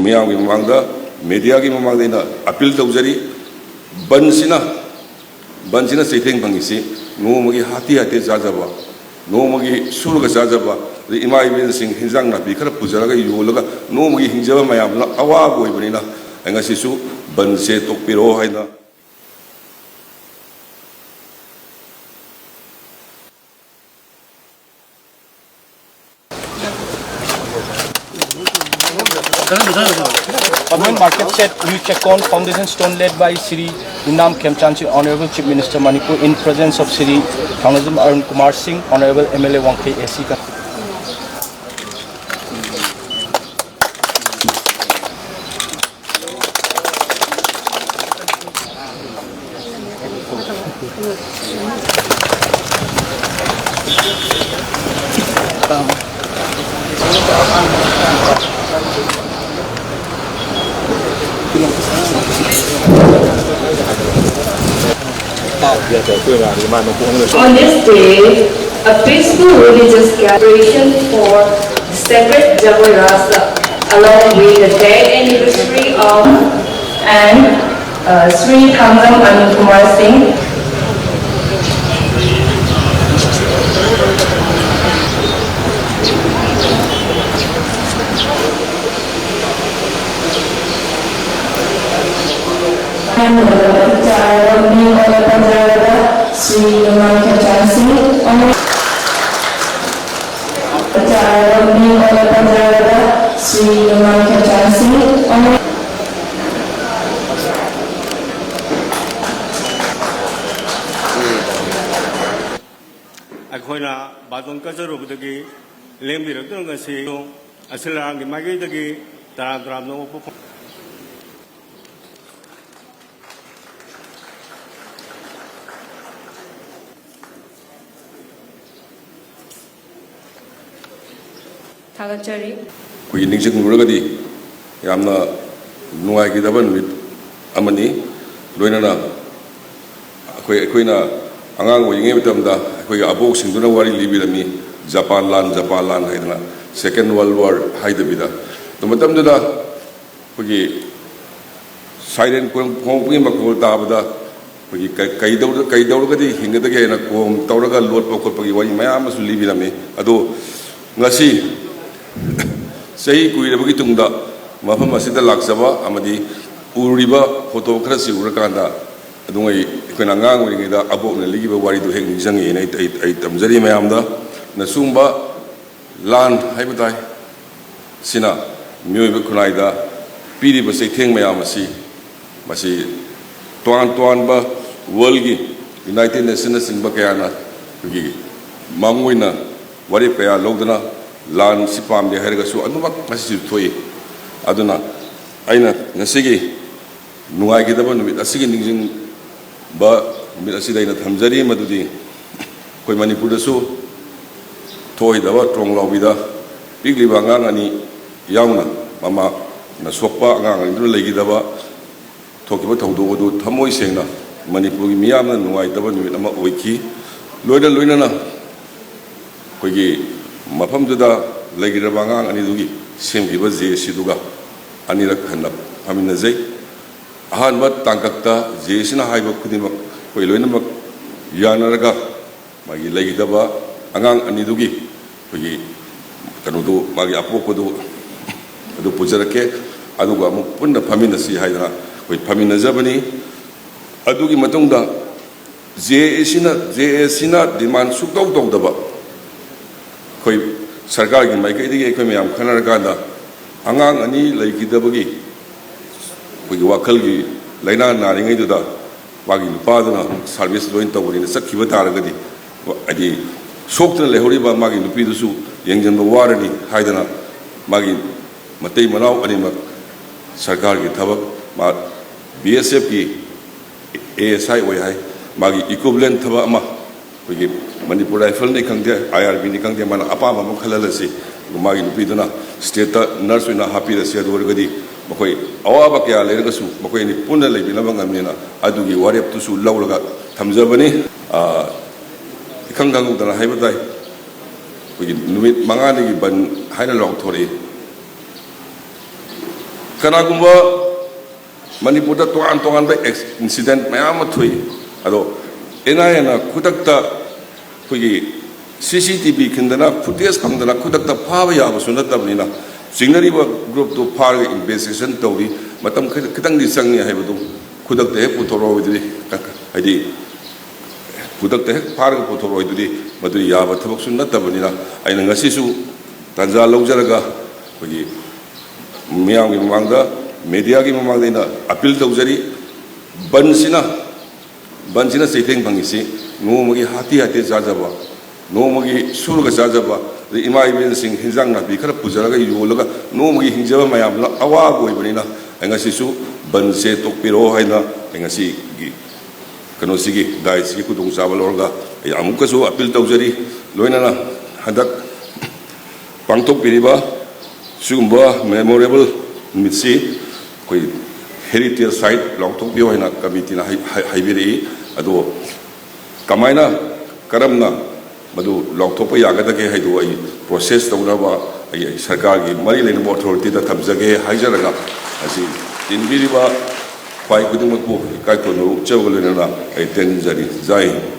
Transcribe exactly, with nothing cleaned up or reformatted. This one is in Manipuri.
ꯃꯤꯌꯥꯝꯒꯤ ꯃꯃꯥꯡꯗ, ꯃꯦꯗꯤꯌꯥꯒꯤ ꯃꯃꯥꯡꯗ ꯑꯩꯅ ꯑꯄꯤꯜ ꯇꯧꯖꯔꯤ꯫ ꯕꯟꯁꯤꯅ, ꯕꯟꯁꯤꯅ ꯆꯩꯊꯦꯡ ꯐꯪꯉꯤꯁꯤ ꯅꯣꯡꯃꯒꯤ ꯍꯥꯇꯦ ꯍꯥꯇꯦ ꯆꯥꯖꯕ, ꯅꯣꯡꯃꯒꯤ ꯁꯨꯔꯒ ꯆꯥꯖꯕ, ꯑꯗꯩ ꯏꯃꯥ ꯏꯕꯦꯟꯁꯤꯡ ꯍꯤꯟꯖꯥꯡ ꯅꯥꯄꯤ ꯈꯔ ꯄꯨꯖꯔꯒ ꯌꯣꯜꯂꯒ ꯅꯣꯡꯃꯒꯤ ꯍꯤꯡꯖꯕ ꯃꯌꯥꯝꯗꯨꯅ ꯑꯋꯥꯕ ꯑꯣꯏꯕꯅꯤꯅ, ꯉꯁꯤꯁꯨ ꯕꯟꯁꯦ ꯇꯣꯛꯄꯤꯔꯣ ꯍꯥꯏꯅ Paman Market Shed New Checkon Foundation Stone laid by Shri Yumnam Khemchand Singh, Honorable Chief Minister Manipur, in presence of Shri Thangnajam Arun Kumar Singh, Honorable M L A Wangkhei A C. On this day, a peaceful religious celebration for the sacred Jagoi Rasa, along with the death anniversary of and uh, Sri Thangnajam Arun Kumar Singh. Sri Yumnam Khemchand Singh. Sri Yumnam Khemchand Singh. ꯑꯩꯈꯣꯏꯅ ꯕꯥꯇꯣꯟ ꯀꯠꯆꯔꯨꯕꯗꯒꯤ ꯂꯦꯡꯕꯤꯔꯛꯇꯨꯅ ꯉꯁꯤ ꯑꯁꯤꯜ ꯑꯔꯥꯟꯒꯤ ꯃꯥꯏꯀꯩꯗꯒꯤ ꯇꯔꯥꯝ ꯇꯔꯥꯝꯅ ꯑꯣꯛꯄ ꯐꯣꯡ- ꯊꯥꯒꯠꯆꯔꯤ꯫ ꯑꯩꯈꯣꯏꯒꯤ ꯅꯤꯡꯁꯤꯡꯂꯨꯔꯒꯗꯤ ꯌꯥꯝꯅ ꯅꯨꯡꯉꯥꯏꯈꯤꯗꯕ ꯅꯨꯃꯤꯠ ꯑꯃꯅꯤ꯫ ꯂꯣꯏꯅꯅ ꯑꯩꯈꯣꯏ, ꯑꯩꯈꯣꯏꯅ ꯑꯉꯥꯡ ꯑꯣꯏꯔꯤꯉꯩ ꯃꯇꯝꯗ ꯑꯩꯈꯣꯏꯒꯤ ꯑꯕꯣꯛꯁꯤꯡꯗꯨꯅ ꯋꯥꯔꯤ ꯂꯤꯕꯤꯔꯝꯃꯤ, ꯖꯄꯥꯟ ꯂꯥꯟ, ꯖꯄꯥꯟ ꯂꯥꯟ ꯍꯥꯏꯗꯅ, Second World War ꯍꯥꯏꯗꯕꯤꯗ꯫ ꯑꯗꯨ ꯃꯇꯝꯗꯨꯗ ꯑꯩꯈꯣꯏꯒꯤ ꯁꯥꯏꯔꯦꯟ ꯈꯣꯡ-, ꯈꯣꯡꯉꯛꯄꯒꯤ ꯃꯈꯣꯜ ꯇꯥꯕꯗ ꯑꯩꯈꯣꯏꯒꯤ ꯀ-, ꯀꯩꯗꯧꯔ-, ꯀꯩꯗꯧꯔꯒꯗꯤ ꯍꯤꯡꯒꯗꯒꯦ ꯍꯥꯏꯅ ꯀꯣꯝ ꯇꯧꯔꯒ ꯂꯣꯠꯄ ꯈꯣꯠꯄꯒꯤ ꯋꯥꯔꯤ ꯃꯌꯥꯝ ꯑꯃꯁꯨ ꯂꯤꯕꯤꯔꯝꯃꯤ꯫ ꯑꯗꯣ ꯉꯁꯤ ꯆꯍꯤ ꯀꯨꯏꯔꯕꯒꯤ ꯇꯨꯡꯗ ꯃꯐꯝ ꯑꯁꯤꯗ ꯂꯥꯛꯆꯕ ꯑꯃꯗꯤ ꯎꯔꯤꯕ ꯐꯣꯇꯣ ꯈꯔꯁꯤ ꯎꯔꯀꯥꯟꯗ ꯑꯗꯨꯉꯩ ꯑꯩꯈꯣꯏꯅ ꯑꯉꯥꯡ ꯑꯣꯏꯔꯤꯉꯩꯗ ꯑꯕꯣꯛꯅ ꯂꯤꯈꯤꯕ ꯋꯥꯔꯤꯗꯨ ꯍꯦꯛ ꯅꯤꯡꯁꯤꯡꯉꯛꯑꯦꯅ ꯑꯩ, ꯑꯩ, ꯑꯩ ꯇꯝꯖꯔꯤ ꯃꯌꯥꯝꯗ꯫ ꯅꯁꯨꯝꯕ ꯂꯥꯟ ꯍꯥꯏꯕ ꯇꯥꯏ꯫ ꯁꯤꯅ ꯃꯤꯑꯣꯏꯕ ꯈꯨꯟꯅꯥꯏꯗ ꯄꯤꯔꯤꯕ ꯆꯩꯊꯦꯡ ꯃꯌꯥꯝ ꯑꯁꯤ, ꯃꯁꯤ ꯇꯣꯉꯥꯟ ꯇꯣꯉꯥꯟꯕ ꯋꯥꯔꯜꯒꯤ ꯌꯨꯅꯥꯏꯇꯦꯠ ꯅꯦꯁꯟꯅꯆꯤꯡꯕ ꯀꯌꯥꯅ ꯑꯩꯈꯣꯏꯒꯤ ꯃꯥꯡꯑꯣꯏꯅ ꯋꯥꯔꯦꯞ ꯀꯌꯥ ꯂꯧꯗꯨꯅ ꯂꯥꯟꯁꯤ ꯄꯥꯝꯗꯦ ꯍꯥꯏꯔꯒꯁꯨ ꯑꯗꯨꯃꯛ ꯉꯁꯤꯁꯨ ꯊꯣꯛꯏ꯫ ꯑꯗꯨꯅ ꯑꯩꯅ ꯉꯁꯤꯒꯤ ꯅꯨꯡꯉꯥꯏꯈꯤꯗꯕ ꯅꯨꯃꯤꯠ ꯑꯁꯤꯒꯤ ꯅꯤꯡꯁꯤꯡꯕ ꯅꯨꯃꯤꯠ ꯑꯁꯤꯗ ꯑꯩꯅ ꯊꯝꯖꯔꯤ ꯃꯗꯨꯗꯤ ꯑꯩꯈꯣꯏ ꯃꯅꯤꯄꯨꯔꯗꯁꯨ ꯊꯣꯛꯏꯗꯕ ꯇ꯭ꯔꯣꯡ ꯂꯥꯎꯕꯤꯗ ꯄꯤꯛꯂꯤꯕ ꯑꯉꯥꯡ ꯑꯅꯤ ꯌꯥꯎꯅ ꯃꯃꯥꯅ ꯁꯣꯛꯄ ꯑꯉꯥꯡ ꯑꯅꯤꯗꯨꯅ ꯂꯩꯈꯤꯗꯕ ꯊꯣꯛꯈꯤꯕ ꯊꯧꯗꯣꯛ ꯑꯗꯨ ꯊꯃꯣꯏ ꯁꯦꯡꯅ ꯃꯅꯤꯄꯨꯔꯒꯤ ꯃꯤꯌꯥꯝꯅ ꯅꯨꯡꯉꯥꯏꯇꯕ ꯅꯨꯃꯤꯠ ꯑꯃ ꯑꯣꯏꯈꯤ꯫ ꯂꯣꯏꯅ ꯂꯣꯏꯅꯅ ꯑꯩꯈꯣꯏꯒꯤ ꯃꯐꯝꯗꯨꯗ ꯂꯩꯈꯤꯗ꯭ꯔꯕ ꯑꯉꯥꯡ ꯑꯅꯤꯗꯨꯒꯤ ꯁꯦꯝꯈꯤꯕ ꯖꯦ ꯑꯦ ꯁꯤꯗꯨꯒ ꯑꯅꯤꯔꯛ ꯍꯟꯅ ꯐꯝꯃꯤꯟꯅꯖꯩ꯫ ꯑꯍꯥꯟꯕ ꯇꯥꯡꯀꯛꯇ ꯖꯦ ꯑꯦ ꯁꯤꯅ ꯍꯥꯏꯕ ꯈꯨꯗꯤꯡꯃꯛ ꯑꯩꯈꯣꯏ ꯂꯣꯏꯅꯃꯛ ꯌꯥꯅꯔꯒ ꯃꯥꯒꯤ ꯂꯩꯈꯤꯗꯕ ꯑꯉꯥꯡ ꯑꯅꯤꯗꯨꯒꯤ ꯑꯩꯈꯣꯏꯒꯤ ꯀꯩꯅꯣꯗꯨ, ꯃꯥꯒꯤ ꯑꯄꯣꯛꯄꯗꯨ ꯑꯗꯨ ꯄꯨꯖꯔꯛꯀꯦ꯫ ꯑꯗꯨꯒ ꯑꯃꯨꯛ ꯄꯨꯟꯅ ꯐꯝꯃꯤꯟꯅꯁꯤ ꯍꯥꯏꯗꯅ ꯑꯩꯈꯣꯏ ꯐꯝꯃꯤꯟꯅꯖꯕꯅꯤ꯫ ꯑꯗꯨꯒꯤ ꯃꯇꯨꯡꯗ ꯖꯦ ꯑꯦ ꯁꯤꯅ, ꯖꯦ ꯑꯦ ꯁꯤꯅ ꯗꯤꯃꯥꯟ ꯁꯨꯛꯇꯧ ꯇꯧꯗꯕ ꯑꯩꯈꯣꯏ ꯁꯔꯀꯥꯔꯒꯤ ꯃꯥꯏꯀꯩꯗꯒꯤ ꯑꯩꯈꯣꯏ ꯃꯌꯥꯝ ꯈꯟꯅꯔꯀꯥꯟꯗ ꯑꯉꯥꯡ ꯑꯅꯤ ꯂꯩꯈꯤꯗꯕꯒꯤ ꯑꯩꯈꯣꯏꯒꯤ ꯋꯥꯈꯜꯒꯤ ꯂꯥꯏꯅꯥ ꯅꯥꯔꯤꯉꯩꯗꯨꯗ ꯃꯥꯒꯤ ꯅꯨꯄꯥꯗꯨꯅ ꯁꯥꯔꯚꯤꯁ ꯖꯣꯏꯟ ꯇꯧꯕꯅꯤꯅ ꯆꯠꯈꯤꯕ ꯇꯥꯔꯒꯗꯤ, ꯍꯥꯏꯗꯤ ꯁꯣꯛꯇꯅ ꯂꯩꯍꯧꯔꯤꯕ ꯃꯥꯒꯤ ꯅꯨꯄꯤꯗꯨꯁꯨ ꯌꯦꯡꯁꯤꯟꯕ ꯋꯥꯔꯅꯤ ꯍꯥꯏꯗꯅ ꯃꯥꯒꯤ ꯃꯇꯩ ꯃꯅꯥꯎ ꯑꯅꯤꯃꯛ ꯁꯔꯀꯥꯔꯒꯤ ꯊꯕꯛ, ꯃꯥ ꯕꯤ ꯑꯦꯁ ꯑꯦꯐꯀꯤ ꯑꯦ ꯑꯦꯁ ꯑꯥꯏ ꯑꯣꯏ ꯍꯥꯏ꯫ ꯃꯥꯒꯤ ꯏꯀ꯭ꯋꯤꯕꯂꯦꯟ ꯊꯕꯛ ꯑꯃ ꯑꯩꯈꯣꯏꯒꯤ ꯃꯅꯤꯄꯨꯔ ꯔꯥꯏꯐꯜꯅꯤ ꯈꯪꯗꯦ, ꯑꯥꯏ ꯑꯥꯔ ꯕꯤꯅꯤ ꯈꯪꯗꯦ, ꯃꯥꯅ ꯑꯄꯥꯝꯕ ꯑꯃ ꯈꯜꯍꯜꯂꯁꯤ꯫ ꯃꯥꯒꯤ ꯅꯨꯄꯤꯗꯨꯅ ꯁ꯭ꯇꯦꯠꯇ ꯅꯔꯁ ꯑꯣꯏꯅ ꯍꯥꯞꯄꯤꯔꯁꯤ꯫ ꯑꯗꯨ ꯑꯣꯏꯔꯒꯗꯤ ꯃꯈꯣꯏ ꯑꯋꯥꯕ ꯀꯌꯥ ꯂꯩꯔꯒꯁꯨ ꯃꯈꯣꯏ ꯑꯅꯤ ꯄꯨꯟꯅ ꯂꯩꯃꯤꯟꯅꯕ ꯉꯝꯃꯦꯅ ꯑꯗꯨꯒꯤ ꯋꯥꯔꯦꯞꯇꯨꯁꯨ ꯂꯧꯔꯒ ꯊꯝꯖꯕꯅꯤ꯫ ꯑꯥ, ꯏꯈꯪ ꯈꯪꯍꯧꯗꯅ ꯍꯥꯏꯕ ꯇꯥꯏ, ꯑꯩꯈꯣꯏꯒꯤ ꯅꯨꯃꯤꯠ ꯃꯉꯥꯅꯤꯒꯤ ꯕꯟ ꯍꯥꯏꯅ ꯂꯥꯎꯊꯣꯔꯛꯏ꯫ ꯀꯅꯥꯒꯨꯝꯕ ꯃꯅꯤꯄꯨꯔꯗ ꯇꯣꯉꯥꯟ ꯇꯣꯉꯥꯟꯕ ꯑꯦꯛꯁ-, ꯏꯟꯁꯤꯗꯦꯟ ꯃꯌꯥꯝ ꯑꯃ ꯊꯣꯛꯏ꯫ ꯑꯗꯣ ꯑꯦꯟ ꯑꯥꯏ ꯑꯦꯅ ꯈꯨꯗꯛꯇ ꯑꯩꯈꯣꯏꯒꯤ ꯁꯤ ꯁꯤ ꯇꯤ ꯚꯤ ꯈꯤꯟꯗꯅ, ꯐꯨꯇꯦꯖ ꯐꯪꯗꯅ ꯈꯨꯗꯛꯇ ꯐꯥꯕ ꯌꯥꯕꯁꯨ ꯅꯠꯇꯕꯅꯤꯅ, ꯆꯤꯡꯅꯔꯤꯕ ꯒ꯭ꯔꯨꯞꯇꯨ ꯐꯥꯔꯒ ꯏꯟꯚꯦꯁꯇꯤꯒꯦꯁꯟ ꯇꯧꯔꯤ꯫ ꯃꯇꯝ ꯈꯔ, ꯈꯤꯇꯪꯗꯤ ꯆꯪꯉꯤ ꯍꯥꯏꯕꯗꯨ ꯈꯨꯗꯛꯇ ꯍꯦꯛ ꯄꯨꯊꯣꯔꯛꯑꯣꯏꯗꯨꯗꯤ, ꯍꯥꯏꯗꯤ, ꯈꯨꯗꯛꯇ ꯍꯦꯛ ꯐꯥꯔꯒ ꯄꯨꯊꯣꯔꯛꯑꯣꯏꯗꯨꯗꯤ, ꯃꯗꯨ ꯌꯥꯕ ꯊꯕꯛꯁꯨ ꯅꯠꯇꯕꯅꯤꯅ, ꯑꯩꯅ ꯉꯁꯤꯁꯨ ꯇꯥꯟꯖꯥ ꯂꯧꯖꯔꯒ ꯑꯩꯈꯣꯏꯒꯤ ꯃꯤꯌꯥꯝꯒꯤ ꯃꯃꯥꯡꯗ, ꯃꯦꯗꯤꯌꯥꯒꯤ ꯃꯃꯥꯡꯗ ꯑꯩꯅ ꯑꯄꯤꯜ ꯇꯧꯖꯔꯤ꯫ ꯕꯟꯁꯤꯅ, ꯕꯟꯁꯤꯅ ꯆꯩꯊꯦꯡ ꯐꯪꯉꯤꯁꯤ ꯅꯣꯡꯃꯒꯤ ꯍꯥꯇꯦ ꯍꯥꯇꯦ ꯆꯥꯖꯕ, ꯅꯣꯡꯃꯒꯤ ꯁꯨꯔꯒ ꯆꯥꯖꯕ, ꯑꯗꯩ ꯏꯃꯥ ꯏꯕꯦꯟꯁꯤꯡ ꯍꯤꯟꯖꯥꯡ ꯅꯥꯄꯤ ꯈꯔ ꯄꯨꯖꯔꯒ ꯌꯣꯜꯂꯒ ꯅꯣꯡꯃꯒꯤ ꯍꯤꯡꯖꯕ ꯃꯌꯥꯝꯗꯨꯅ ꯑꯋꯥꯕ ꯑꯣꯏꯕꯅꯤꯅ, ꯑꯩ ꯉꯁꯤꯁꯨ ꯕꯟꯁꯦ ꯇꯣꯛꯄꯤꯔꯣ ꯍꯥꯏꯅ ꯑꯩ ꯉꯁꯤꯒꯤ ꯀꯩꯅꯣꯁꯤꯒꯤ, ꯗꯥꯏꯁꯤꯒꯤ ꯈꯨꯗꯣꯡꯆꯥꯕ ꯂꯧꯔꯒ ꯑꯩ ꯑꯃꯨꯛꯀꯁꯨ ꯑꯄꯤꯜ ꯇꯧꯖꯔꯤ꯫ ꯂꯣꯏꯅꯅ ꯍꯟꯗꯛ ꯄꯥꯡꯊꯣꯛꯄꯤꯔꯤꯕ ꯁꯤꯒꯨꯝꯕ ꯃꯦꯃꯣꯔꯦꯕꯜ ꯅꯨꯃꯤꯠꯁꯤ ꯑꯩꯈꯣꯏ ꯍꯦꯔꯤꯇꯦꯖ ꯁꯥꯏꯠ ꯂꯥꯎꯊꯣꯛꯄꯤꯌꯨ ꯍꯥꯏꯅ ꯀꯃꯤꯇꯤꯅ ꯍꯥꯏ-, ꯍꯥꯏ-, ꯍꯥꯏꯕꯤꯔꯛꯏ꯫ ꯑꯗꯣ ꯀꯃꯥꯏꯅ, ꯀꯔꯝꯅ ꯃꯗꯨ ꯂꯥꯎꯊꯣꯛꯄ ꯌꯥꯒꯗꯒꯦ ꯍꯥꯏꯗꯨ ꯑꯩ ꯄ꯭ꯔꯣꯁꯦꯁ ꯇꯧꯅꯕ ꯑꯩ, ꯑꯩ ꯁꯔꯀꯥꯔꯒꯤ ꯃꯔꯤ ꯂꯩꯅꯕ ꯑꯣꯊꯣꯔꯤꯇꯤꯗ ꯊꯝꯖꯒꯦ ꯍꯥꯏꯖꯔꯒ, ꯑꯁꯤ ꯇꯤꯟꯕꯤꯔꯤꯕ ꯈ꯭ꯋꯥꯏ ꯈꯨꯗꯤꯡꯃꯛꯄꯨ ꯏꯀꯥꯏ ꯈꯨꯝꯅꯕ ꯎꯠꯆꯕꯒ ꯂꯣꯏꯅꯅ ꯑꯩ ꯇꯦꯟꯖꯔꯤ꯫ ꯖꯥꯏ ꯍꯤꯟꯗ꯫